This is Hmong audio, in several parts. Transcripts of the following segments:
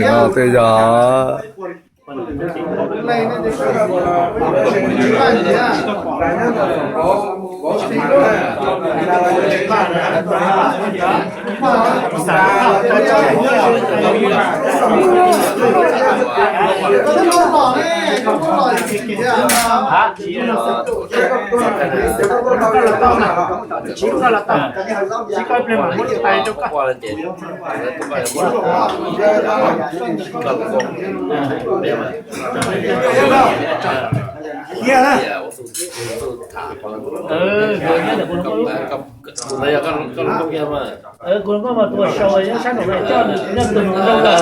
Tau, tej yog Kuv hluas nkauj mas tus sau nyob sab nraum no coj nws tus nug rau lawm.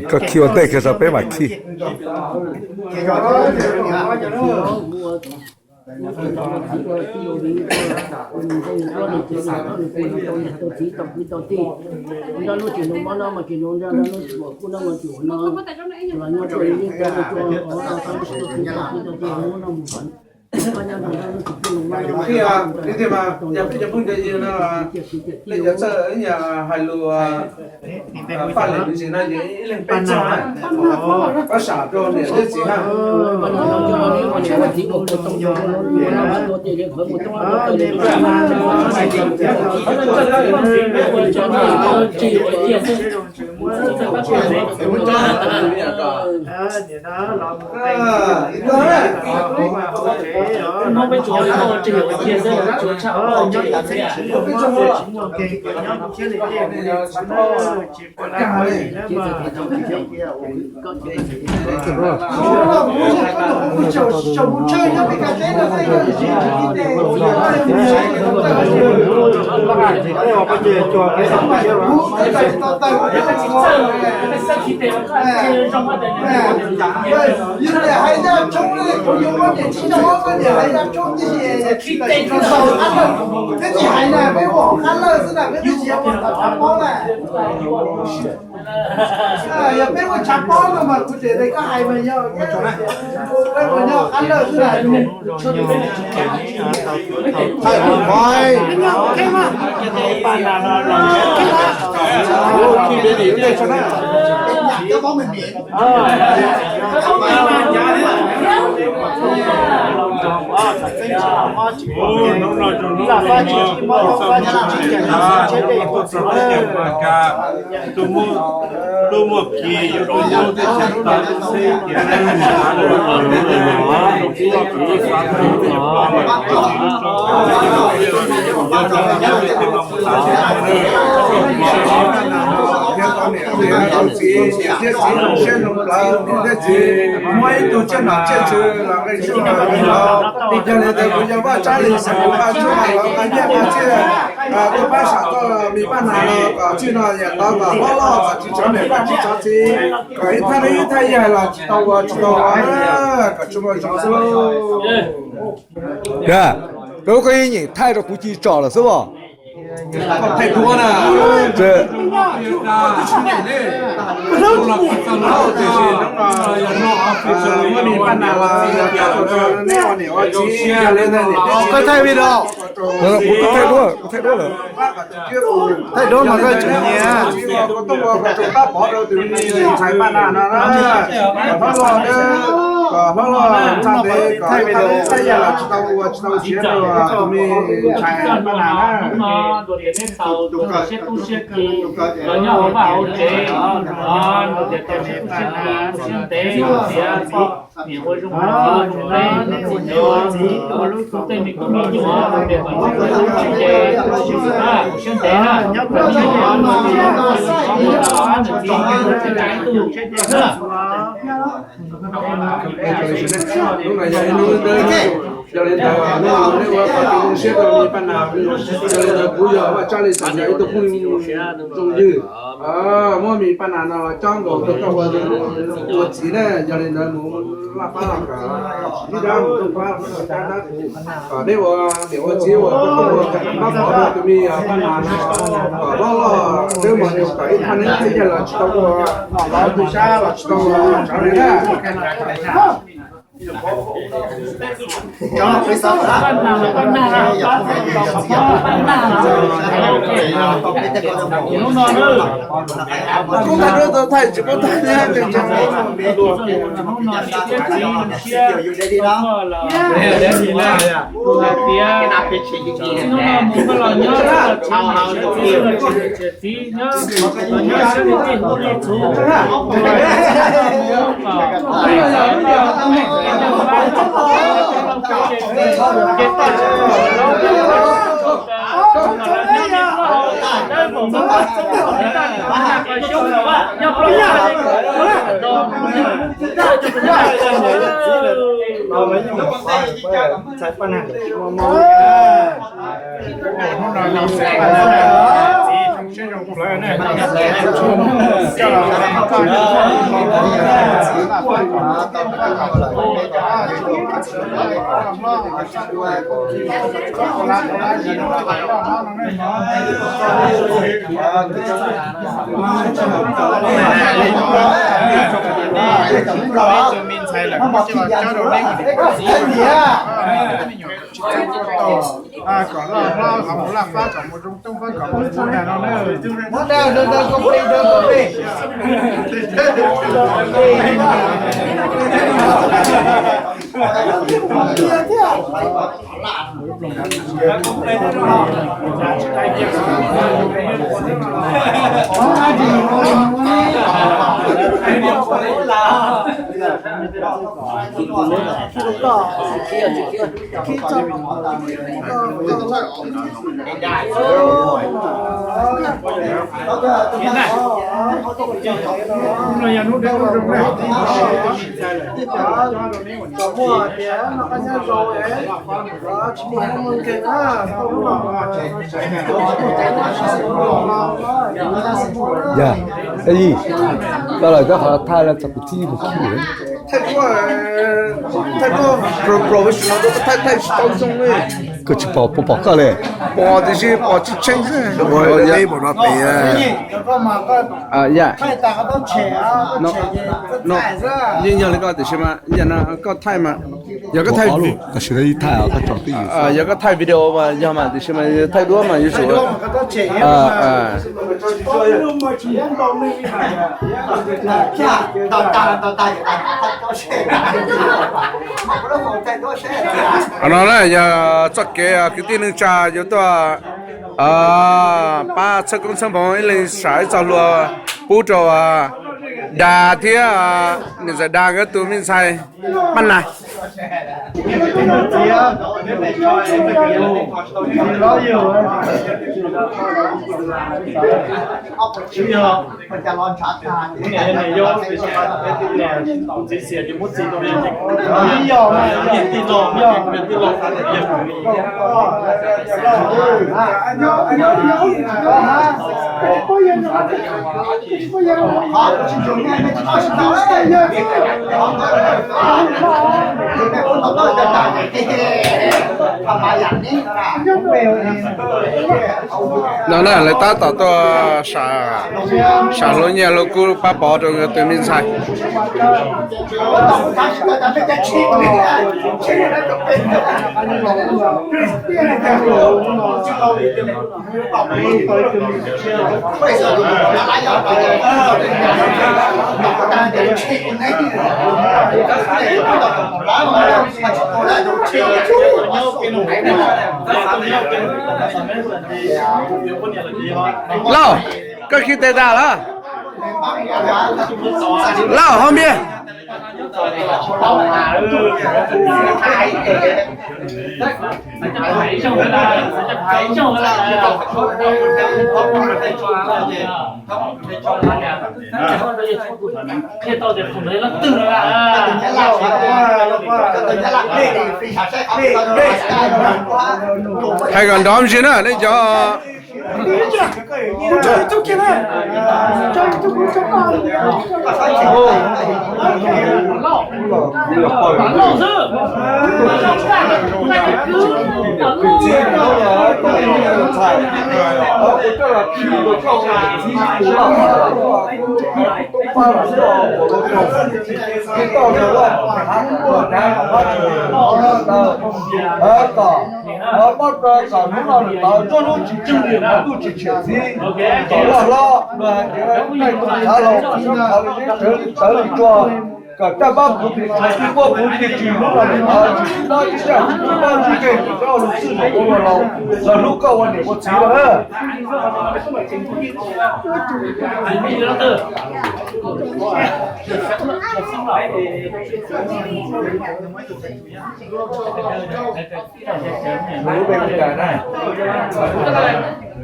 Koj khi ua ntej kiag tso peb mam khi. Khi, li tiag mas yog peb cov phooj cov ywg no, nej cov txawj hais lus Faj Lem me ntsis no ces ib leeg peb txog, pab sam rau niam thiab txiv na. Yog tias hais zaj tshoob, kuv yuav muab niam tsis coj muab niam hais zaj tshoob, tab sis tsis tau qab lawj, twb tsis hais na, peb ua qab lawj xwb na, peb twb tsis yog ua tshav pob na. Yog peb ua tshav pob no mas kuv tseem tias koj hais mas yog, peb ua nyob qab lawj xwb na. Tuaj muaj kis yuav rau yus tej xyoo tas xwb ces rau kuv los kuv xav tau tias pab mas kuv tsis tso, yog rau yus tej no mus tas xwb. Niam thiab txiv zoo siab zoo plawv, niam thiab txiv muab ib tug tsiaj nom tsiaj tswv los nqe tsuj los nqe ntau. Yog li ntawd kuv yog Vaj Tsab Lis xeem Vaj Tswv los nqa nyiaj nqa txiaj tuaj pab sam tau me paj nas no kom txij no yam tau kom hlob loj kom tsis tsov niam tsis tsov txiv, kom ib thaj ib thaj ib hais los tsis tau ua tsis tau ua, kom tsuas muaj zoo xwb lauj. Yog, rau koj yeej nyeem thaij rau kuv ci tsom lawm xwb os. Thaij duab na. Muaj me paj nas los neb ua niam ua txiv, yog li ntawd niam thiab txiv, kuv thaij duab, kuv thaij duab lawm. Thaij duab mas koj tseem nyiam. Kuv tuaj ua kom tsuas pab pov rau tus me ntxhais paj nas no na, kom hlob loj, kom hlob loj txha ntev, kom thaij yam los tsis tau ua tsis tau siav rau tus me ntxhais paj nas na. Hnub no yog ib hnub ntawd, yog li ntawd hnub no nej ua kom zoo siab rau me Paj Nas. Yog li ntawd kuv yog Vaj Tsab Lis Xeem, yog ib tug phooj ywg zoo ywg, muab me Paj Nas no los cob nkaus rau koj ua txiv na. Yog li ntawd mus laj pab los kom ib dab mus rooj pab, kom neb ua niam ua txiv ua pab pov rau tus me Paj Nas no kom loj loj dawb mos, kom ib thaj neeb thaj yaig los tsis tau ua, los tub sab los tsis tau ua tsav li na. Kuv thaij duab tau thaij tsis paub thaij thiab. Hais tias hnub no mus koj los nyob, txiv nyob, los nyob sab li tij hu li txhuv. Me ntxhais lawm, tsis txawj ua tau, kom laj hlob hauv laj fab kom mus zoo toob fab kom mus zoo tag no na. Yog, Yij, koj los koj qhov thaij los txog kuv txib mus khib. Thaij duab, thaij duab professional, thaij thaij tsis tau zoo li. Koj tsis pom, puas pom koj li? Pom tiam sis pom tsis tsheej xwb. Yeej yog li koj tiam sis mas yam no koj thaij mas, yog koj thaij, tam sim no ib thaij koj tso twj ywm, yog koj thaij video mas yog mas tiam sis mas thaij duab mas yuav tsum Qhov no na yog txoj kev kwv tij neej tsa yuav tuaj pab txhawb koob txhawb hmoov ib leeg sam ib txoj hlua pub rau Dag thiab niam ntxawm Dag nkawd tus me ntxhais Paj Nas. No na lawv tab tom tuaj sam hluas nyiaj hluas kub pab pov rau nkawd tus me ntxhais. Lauj, koj khi tes tas lawm. Lauj, hauv npias. Hais kom nrov me ntsis na nej cov. Kom, kom muab kom hnub no lawm tod txog hnub tsis tsheej li, ntuj tsis tsheej txiv, kom loj hlob, luag hais tias taij toom tshav laus, qhov yeeb sawv li tsua, kom caj pab puv tis tshav tib puab puv tis tsis hnub no lawm tod tsis tsis dob tsis caj tsis tsis pab tsis tseg tsis txhob ua luag txwj luag ua luag laus, luag hlub koj ua niam ua txiv lawm.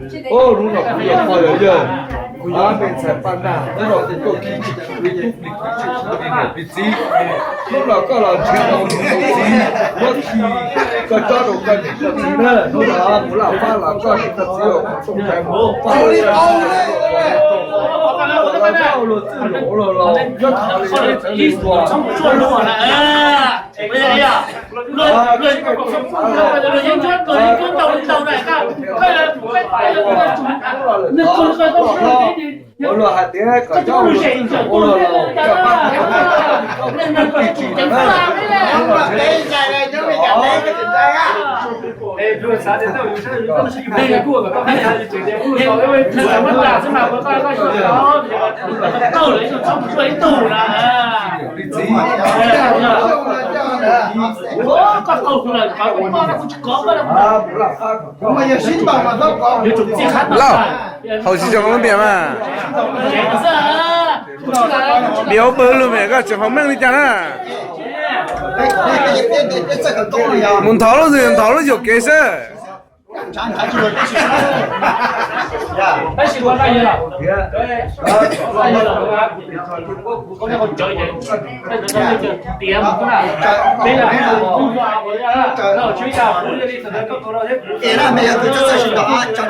Hnub no kuv yog pog yog yawg, kuv yog ob peb ntxhais Paj Naj, hnub no kuv tuaj khi tsis khwv li tub plig khwv tsis khwv li niam plig txiv. Hnub no koj los nrhiav tau niam tau txiv, muab khi koj tsob rau koj niam koj txiv na. Hnub no kuv laj fab los koj niam koj txiv ua kuv txooj ntxhais mus pab luag txwj luag ua luag laus, nyob thaum li txawv li ua. Ua luag hais tias kom coj ua luag txwj luag ua luag laus, coj pab tij tsis na. Lauj, haus tsis tshua lub npias mas. Npias ua pawg lug mas koj tseem haus meej li cas na. Mus nthov lub, mus nthov lub yuam kev xwb.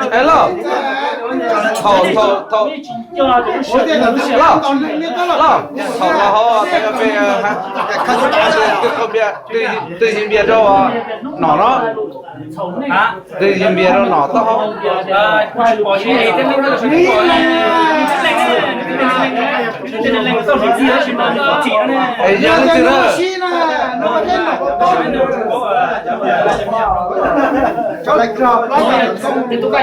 Es lauj, thaum, thaum, thaum, lauj, thaum no hauv tej peb, twj npias rau nom no, twj npias rau nom tau. Es yog leej twg na?